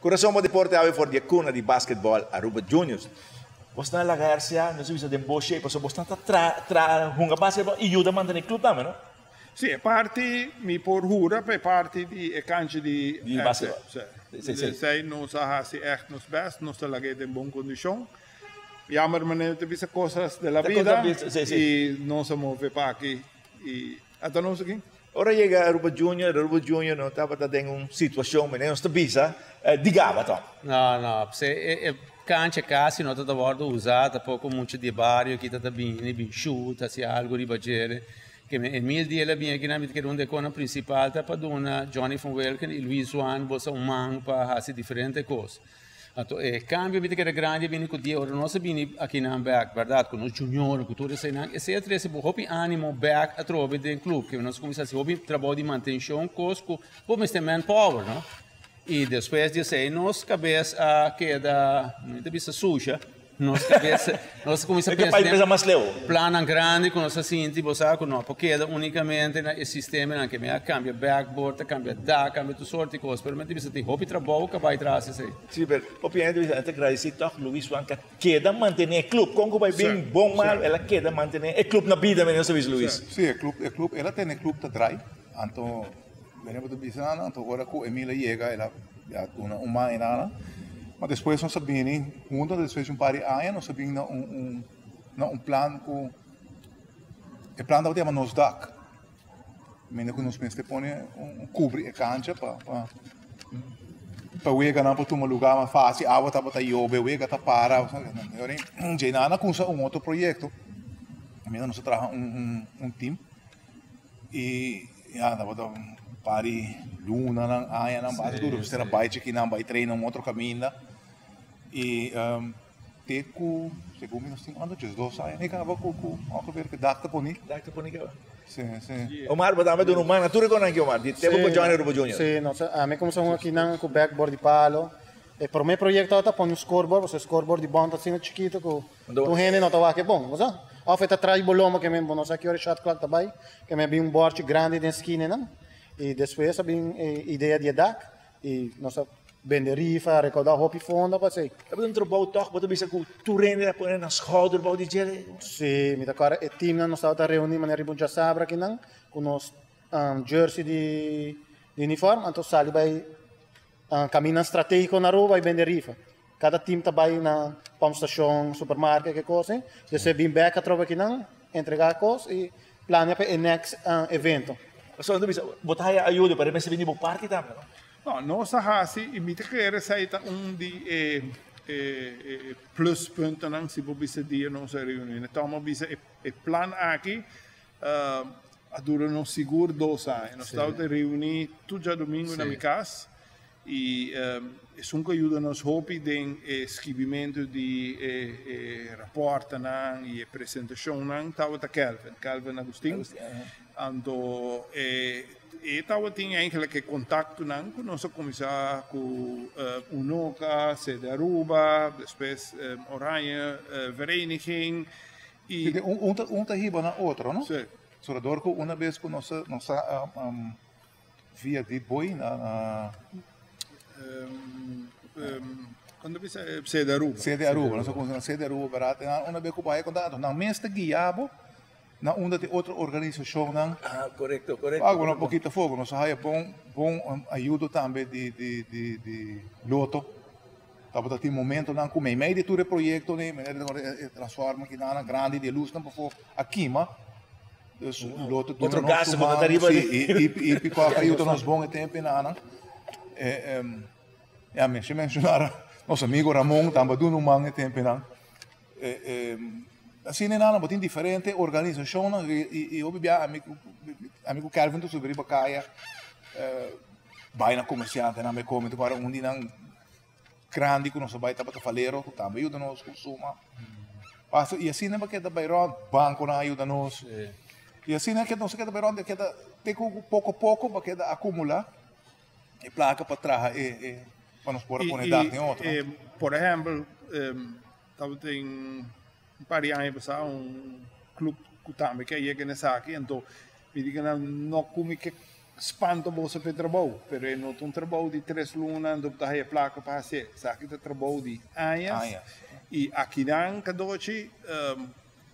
Curason bo deporte awe for di e cuna di basketball Aruba Juniors. Bosnan laga RCA nos a bisa den bo shape pasobra bosnan ta tra tra hunga basketball y yuda mantene e club tambe no? Si e parti mi por hura pa e parti di e cancha di Di basketball. Si. Si si. Esey nos a haci echt nos best, nos ta lag'e den bon condicion. Jammer manera ta bisa cosas de la vida y nos a move pa aki y ata nos aki. Ora yega Aruba Junior, Aruba Junior no tabata den un situacion manera nos ta bisa di gaba toch? No, no, p'esei e cancha casi no ta wordo usa, tapoco mucha di e bario aki ta ta bini, bin shoot, haci algo riba djele. Ke men Emil di el a bini aki nan mi ta kere un di e konan principal ta pa duna Johnny van Welken y Luis Zwaan bosa un man pa haci diferente cos. Anto e cambio mi ta kere grandi a bini cu dia ora nos a bini akinan bek, berdad, cu nos juniornan, cu tur eseinan, esei a trece hopi animo bek atrobe den club, ke nos a cuminsa haci hopi trabou di mantencion, cos cu bo mester manpower, no? Y despues di esei nos cabes a keda, mi ta bisa susha. Nos cabeza, nos a cuminsa pensa den plannan grandi cu nos a sinti, bo sa cu no por keda unicamente na e sistemanan ke mi a cambia backboard, a cambia dak, cambia tur soort di cos, pero mi ta bisa tin hopi trabou cu a bay tras esey. Si, pero hopi hende ta bisa, ta agradeci toch Luis Juan cu a keda mantene e club, con cu bay bin bon mal, el a keda mantene e club na bida, mi no sa bisa Luis. Si, e club, e club, el a tene e club ta draai, anto Bene bo ta bisa nan, anto ora ku Emil a yega el a ya duna un man einan. Ma despues nos a bini hunto, despues di un par di aña nos a bini na un un na un plan ku e plan tabata yama Nos Dak. Mende ku nos mester pone un kubri e kancha pa pa pa weganan por tuma luga mas fásil, awa tabata yobe, wega ta para. Djeinan a kumsa un otro proyekto, kaminda nos a traha un un un tim. Y ya tabata un par di lunanan, añanan basta duro. Mester a bai chikinan, bai traina un otro caminda. Y te cu, segun mi nos tin cuanto, 12 aña ni caba cu cu ongeveer cu dak ta poni. Dak ta poni caba. Si, si. Omar, bo tambe duna un man na tur e conan aki, Omar, di tempo cu join Aruba Junior. Si, nos a, ami cuminsa hunga akinan cu backboard di palo. E prome proyecto tabata poni un scoreboard, pasobra e scoreboard di bond ta asina chikito cu Tur hende no ta wak e bon, bo sa. Of e ta trai bo lomba ke men bo no sa ki ora e shot clock ta bai, ke men a bin un borchi grandi den skinenan i despues a bin e idea di e dak i nos a bende rifa, rekouda hopi fondo pa esei. Tabata un trabou tòg bo ta bisa ku tur hende a pone nan schouder bou di dje? Si, mi ta kòrda e teamnan nos tabata reuni manera riba un djasabra akinan ku nos jersey di uniform anto sali bai Kaminnan stratégiko na Aruba bai bende rifa. Kada tim ta bai na pòmpstashon, supermarket, ke kos ei. Despues bin bèk atrobe akinan, entregá e kos i plania pa e next evento. Pasobra ta bisa, bo ta haya ayuda, pero e mester bini bo parti tambe, no? No, nos a hasi i mi ta kere esei ta un di e pluspuntonan si bo bisa dia nos a reuni. Tòg mi a bisa e plan aki A dura nos sigur dos aña. Nos tabata reuní tur djadumingu na mi kas i esun ku a yuda nos hopi den e skibimentu di e raportanan i e presentashonnan tabata Kelvin, Kelvin Agustin. Anto e tabatin eigenlijk e kontaktonan ku nos a kuminsá ku Unoca, Sede Aruba, despues Oranje Vereniging. I. Un ta un ta hiba na otro, no? Sí. Sobre dor ku una bes ku nos a nos a via di boy na na. Kon ta bisa Sede Aruba. Sede Aruba, nos a kuminsá na Sede Aruba bèrdat i nan una bes ku bo haya kontakto nan mes ta guia bo na unda di otro organisashonnan. Ah, korekto, korekto. Wak un pokito afó, nos a haya bon bon ayudo tambe di di di di Lotto. Tabata tin momentonan ku meimei di tur e proyekto ei, manera di e transformer kinanan grandi di e lusnan pafó a kima. Dus lo ta duna nos su man, si, i Pikòk a yuda nos bon e tempu enanan. Ya mi a menshoná nos amigo Ramon tambe a duna un man e tempu enan. Asina enanan bo tin diferente organisashonnan i hopi bia ami ami ku Kelvin ta subi riba kaya bai na komersiantenan bai kome ta kòrda un di nan grandi ku nos a bai tabata Valero ku tambe a yuda nos ku suma paso i asina bo keda bai rònt bankonan a yuda nos i asina nos a keda bai rònt keda te ku poko poko bo keda akumulá e plaka pa traha e pa nos por a pone dak den otro. Por ehèmpel tabatin un par di aña pasá un klup ku tambe ke a yega na esaki anto mi di ku nan no ku mi ke. Spanta boso pa e trabou, pero e no ta un trabou di tres luna anto bo ta haya plaka pa hasié. Esaki ta trabou di añas. I akinan kadochi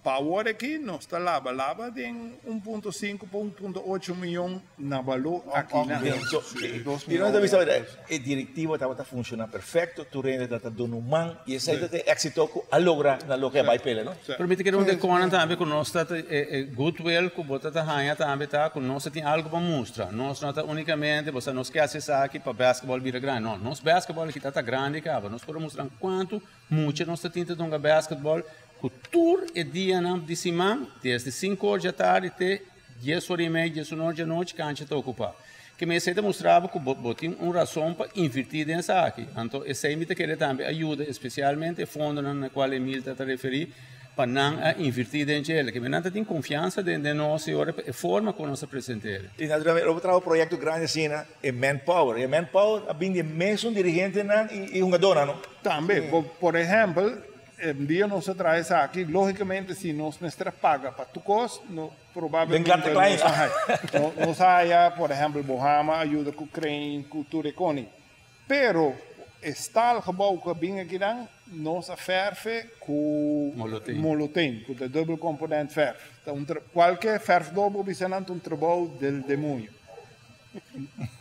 pa awor aki nos ta laba laba den 1.5 pa 1.8 miyon na baló akinan. I nos ta bisa e direktiva tabata funshoná perfekto, tur hende tabata duna un man i esei ta e éksito ku a logra na loke a bai pele, no? Pero mi ta kere un dekonan tambe ku nos ta e goodwill ku bo ta ta haña tambe ta ku nos ta tin algu pa mustra. Nos no ta unikamente bo sa nos ke hasi esaki pa basketball bira grandi. No, nos basketball aki ta ta grandi kaba. Nos por a mustra kuantu mucha nos ta tin ta dunga basketball ku tur e dianan di siman desde sinku or djatardi te dies or i mei, 11 or djanochi kancha ta okupá. Ke mi esei ta mustra bo ku bo bo tin un rason pa invertí den esaki. Anto esei mi ta kere tambe a yuda espesialmente e fondonan na kual Emil ta ta referí pa nan a invertí den djele. Ke mi nan ta tin konfiansa den den nos i ora e forma ku nos a present'é. I naturalmente ora bo traha un proyekto grandi asina e manpower, e manpower a bin di e mesun dirigentenan i hungadónan no? Tambe, bo por ehèmpel Un dia nos a traha esaki, logicamente si nos mester a paga pa tur cos, no probablemente nos a haya. Nos a haya, por ehempel, Bohama a yuda cu crane, cu tur e coni. Pero e staalgebouw cu a bin akinan, nos a verfe cu moloteen, cu ta dubbel component verf. Ta un cualke verfdor bo bisa nan ta un trabou del demonio.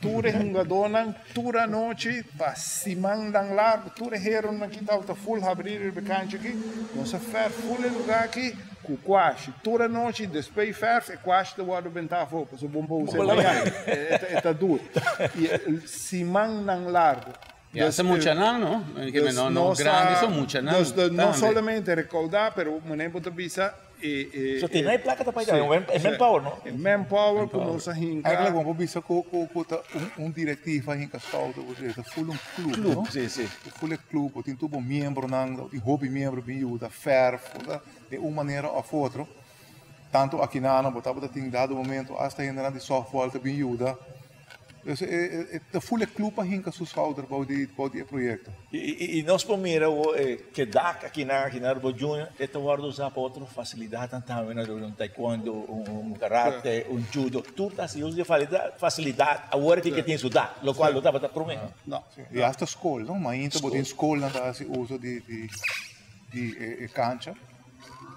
Tur e hungadónan tur anochi pa simannan largu, tur e heronan ki tabata ful habrí riba e kancha aki, nos a fèrf ful e lugá aki ku kuashi. Tur anochi despues di fèrf e kuashi ta wòrdu bentá afó pasobra bo por usa e mañana, e ta dur. I simannan largu. Ya ta muchanan no, no no grandi so muchanan tambe. No solamente rekoudá pero manera bo ta bisa e. So tin e plaka ta paga e manpower no? E manpower ku nos a hinka. Eigenlijk bo por bisa ku ku ta un directiva a hinka skouder bo ta ful un club no? Si si. Ful e club bo tin tur bo miembronan bo tin hopi miembro bin yuda verf di un manera of otro. Tanto akinan bo tabata tin dado momento hasta hendenan di softball ta bin yuda. Dus e ta ful e club a hinka su schouder bou di bou di e proyecto. I nos por mira awo e ke dak akinan aki na Aruba Junior e ta wordo usa pa otro facilidadnan tambe no un taekwondo, un karate, un judo, tur ta hasi uso di e facilidad awor aki ke tin su dak locual lo tabata prome. No. I hasta school no, mainta bo tin schoolnan ta hasi uso di di e cancha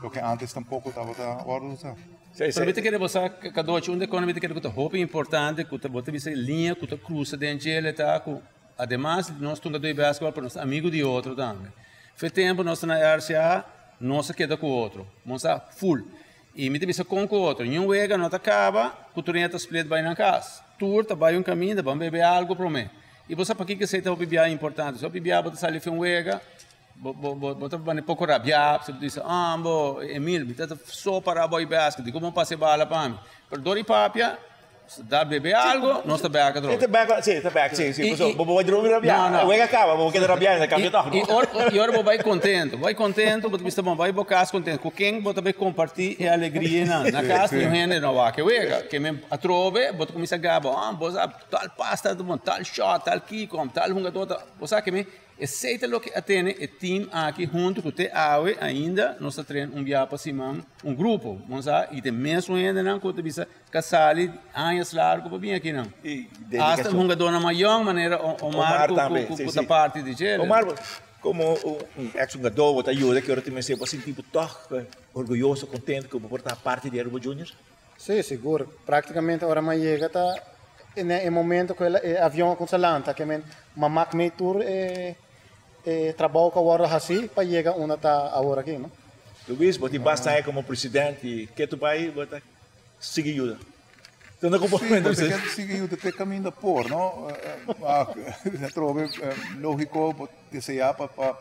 loke antes tampoco tabata wordo usa. Pero mi ta kere bo sa Kadochi, un di e kosnan mi ta kere ku ta hopi importante ku ta bo ta bisa e liña ku ta krusa den djele ta ku ademas di nos tunga doi basketball pero nos ta amigu di otro tambe. Fe tempu nos ta na RCA nos a keda ku otro, nos a ful. I mi ta bisa kon ku otro, niun wega no ta kaba ku tur hende ta split bai nan kas. Tur ta bai un kaminda ban bebe algu prome. I bo sa pakiko esei ta hopi bia importante, hopi bia bo ta sali fe un wega. Bo ta bani poko rabiá, bo bisa, ah, bo, Emil, mi ta so pará bo basket, dikon bo pasa e bala pa mi? Pero dor di papia, da bebe algo, nos ta bek atrobe. Ta bek, si, ta bek, si, si. Pasobra bo bai drumi rabiá, e wega kaba, bo keda rabiá, e ta kambia tòg, no? I ora bo bai kontento, bo bai kontento, bo ta bisa, bon, bai bo kas kontento. Ku ken bo ta bai kompartí e alegrianan? Na kas niun hende no wak e wega. Ke men atrobe bo ta kuminsá gaba, ah, bo sa tal pas ta bon, tal shòt, tal kiko, tal hungadó ta, bo sa ke men. Esei ta loke a tene e team aki huntu ku te awe ainda nos ta train un bia pa siman un grupo. Bo sa i ta e mesun hendenan ku ta bisa ka sali añas largu pa bin akinan. Asta hungadónan mas yòn manera Omar ku ta parti di dje. Omar, komo un eks hungadó bo ta yuda ki ora tin mester bo a sinti bo tòg orguyoso, kontentu ku bo por ta parti di Aruba Juniors? Sí, sigur. Práktikamente ora mi a yega ta na e momento ku e avion a kuminsá lanta, ke men m'a mak mei tur e e trabou ku a wòrdu hasí pa yega unda ta awor aki, no. Luis, bo tin basta aña komo presidente i ke tu bai bo ta sigui yuda? Tunda ku bo Sí, bo ta keda sigui yuda te kaminda por, no? Atrobe lógiko bo deseá pa pa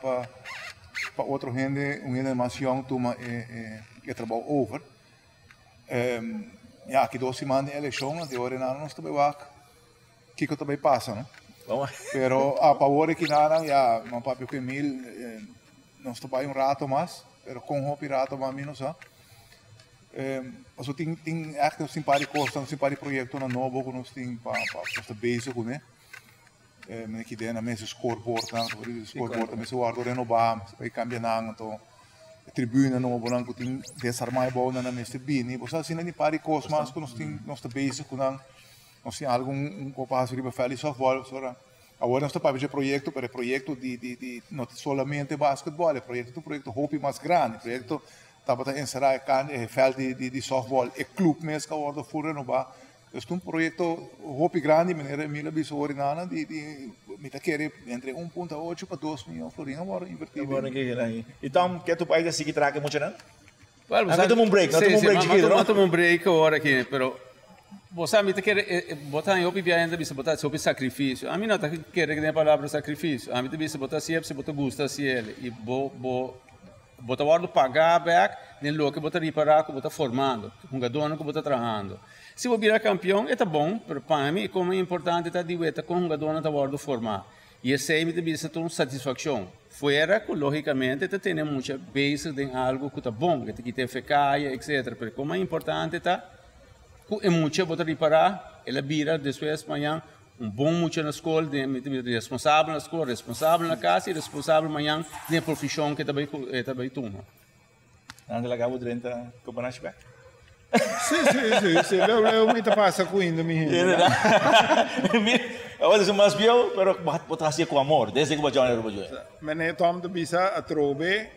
pa otro hende, un hende mas yòn tuma e e trabou over. Ya aki dos siman di elekshon anto ora nan nos ta bai wak kiko ta bai pasa no. Pero pa awor aki nan ya nan papia ku Emil nos ta bai un rato mas pero kon hopi rato mas mi no sa. Pasobra tin tin ègt nos tin par di kos nos tin par di proyektonan nobo ku nos tin pa pa nos ta bezig kuné. Mene ki den a mester scorebordnan, scorebord a mester wòrdu renobá, mester bai kambia nan, anto e tribuna nobonan ku tin desarmá e bounan a mester bini. Bo sa asina tin par di kos mas ku nos tin, nos ta bezig ku nan. Nos tin algun un ku pasa riba veld di softball, pasobra awor nos ta papia dje proyekto, pero e proyekto di di di no ta solamente basketball, e proyekto ta un proyekto hopi mas grandi. E proyekto tabata enserá e kan e veld di di di softball, e club mes ku a wòrdu ful renobá. Dus ta un proyekto hopi grandi, manera Emil a bisa ora nana di di mi ta kere entre un punto ocho pa dos miyon florin a wòrdu invertí den. I Tom, ke tu pais a sigui traha ku e muchanan? Well, Nos tuma un break, nos tuma un break chiquito, no? Nos tuma un break awor aki, pero bo sa mi ta kere, bo ta haña hopi biaha hende ta bisa bo ta hasi hopi sacrificio. Ami no ta kere den e palabra sacrificio. Ami ta bisa bo ta hasié pasobra bo ta gusta hasiel i bo bo bo ta wòrdu pagá bèk den loke bo ta ripará ku bo ta formando, hungadónan ku bo ta trahando. Si bo bira kampion e ta bon, pero pa mi e komo importante ta di weta kon hungadónan ta wòrdu formá. I esei mi ta bisa ta un satisfakshon. Fuera ku lógikamente ta tene mucha bezig den algu ku ta bon, ke ta kita e fekaya etsetera, pero komo importante ta ku e mucha bo ta ripará el a bira despues mañan un bon mucha na skol, den mi ta bisa responsabel na skol, responsabel na kas i responsabel mañan den e profeshon ke e ta bai tuma. Nan ta laga bo drenta Copenhagen bek? Si, si, si, si. Leu, leu mi ta pasa cu inda mi hende. Awor es mas bieu, pero bo ta hacié cu amor, desde cu bo join Aruba Junior. Meneer Tom ta bisa atrobe,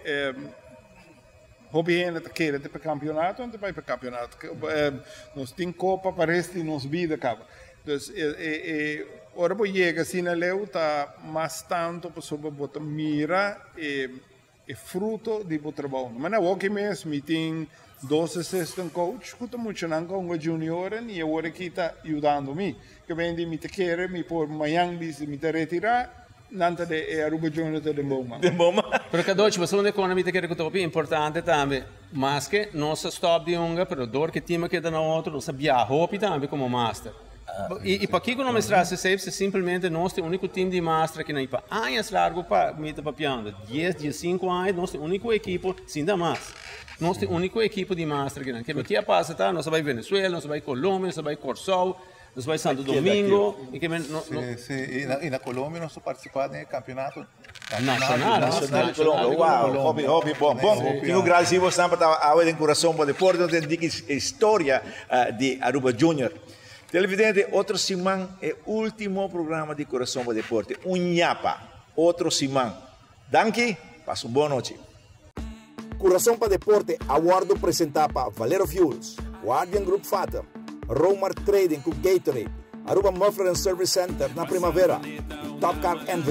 hopi hende ta kere te pa campeonato, nan ta bai pa campeonato. Nos tin copa pa rest di nos bida caba. Dus e ora bo yega asina leu ta mas tanto pasobra bo ta mira e E fruto di bo trabou. Ma na woki mes mi tin dos assistant coach ku ta muchanan ku hunga junioren i awor aki ta yudando mi. Ke ben di mi ta kere mi por mañan bisa mi ta retira, nan ta den e Aruba Junior ta den bo man. Den bo man. Pero Kadochi, pasobra un economi ta kere ku ta hopi importante tambe. Maske nos a stop di hunga, pero dor ku e team a keda na otro, nos a biaha hopi tambe komo master. I pakiko no mester hasi esei? Pasobra simplemente nos ta e úniko tim di master aki nan i pa añas largu pa mi ta papiando, dies, diesinku aña nos ta e úniko ekipo, sin ta mas, nos ta e úniko ekipo di master aki nan. Ke mi ke a pasa ta nos a bai Venezuela, nos a bai Colombia, nos a bai Kòrsou, nos a bai Santo Domingo i ke men no no. Si, si, i na Colombia nos ta partisipá den e kampeonato Nacional. Nacional di Colombia. Wow, hopi, hopi bon. Bon, tin ku gradisí bosnan pa ta awe den Kurason pa Deporte. Nos tin diki e historia di Aruba Junior. Televidente, otro siman e ultimo programa di Kurason pa Deporte. Un ñapa. Otro siman. Danki, pasa un bon nochi. Kurason pa Deporte a wòrdu presentá pa Valero Fuels, Guardian Group Fatum, Romar Trading ku Gatorade, Aruba Muffler and Service Center na Primavera y Top Car NV.